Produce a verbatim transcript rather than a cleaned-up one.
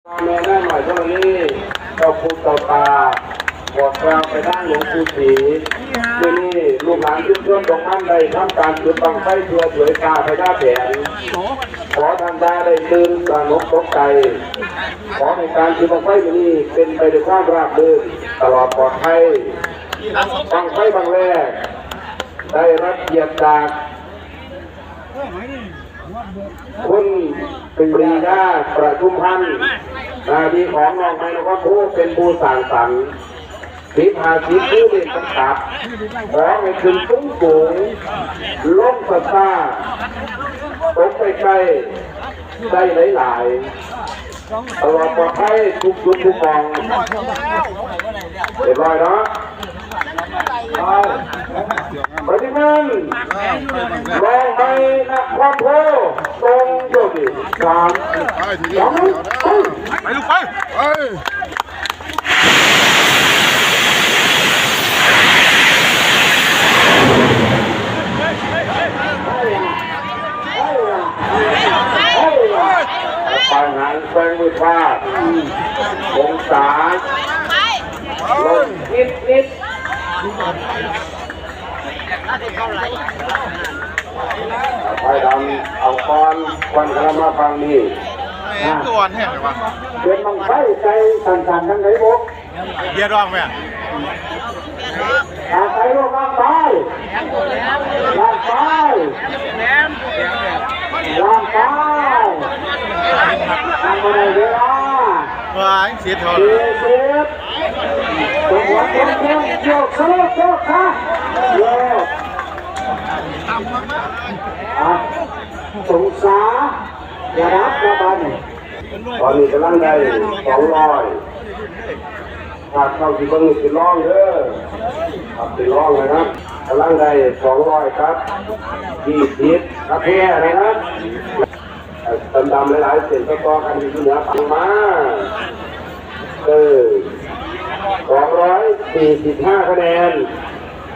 แม่นางน้อยธรณี เจ้าภูเจ้าตา บอกกล่าวไปทางหลวงปู่ศรี มื้อนี้ลูกหลานชุมชนดงมันได้ทำการจุดบั้งไฟเพื่อถวายกาพญาแถน ขอท่านได้ได้ตื่นตระหนกตกใจ ขอให้การจุดบั้งไฟมื้อนี้เป็นไปด้วยความราบรื่น ตลอดปลอดภัย บั้งไฟบั้งแรก ได้รับเกียรติจาก คุณปรียาประทุมพันธ์ หน้าที่ของน้องไม้นครภูเป็นผู้สร้างสรรค์ สิบห้าสิบคือเลขกำกับ ขอให้ขึ้นสูงสูง ลงซาซา ตกไปใกล้ ได้หลายๆ ตลอดปลอดภัยทุกจุดทุกหม่อง เรียบร้อยเนาะ เอา ไปที่นั่น ลองไปนครโพธิ์ตรงโยกิสาม ไปทีเดียว สอง ไปลูกไป ไป ไปหางแซงวิพาท องศา ลงนิดนิด ไฟดำเอาก้อนควันกระมาฟังนี่ ตัวอ่อนแห้งเลยวะ เป็นบั้งไฟใจสั่นๆ ทั้งไหนบก เบียร์ดองแม่ ลากไปลูก ลากไป ลากไป ลากไป ทำอะไรเวลา ว้ายเสียทอน สี่สิบ สมองเต็มเต็มโยกสโลกโยกขาโยก อ่ะ สงสาร อย่ารับระบาดนี่ ตอนนี้กำลังได้สองร้อย ถ้าเข้าที่เบิ่งนี่สิลองเด้อ ครับสิลองนะครับ กำลังได้สองร้อยครับ ยี่สิบครับแพ้นะครับ เอ่อดำๆหลายๆ เส้นต่อๆกันอยู่เหนือฝั่งมา เออ สองร้อยสี่สิบห้าคะแนน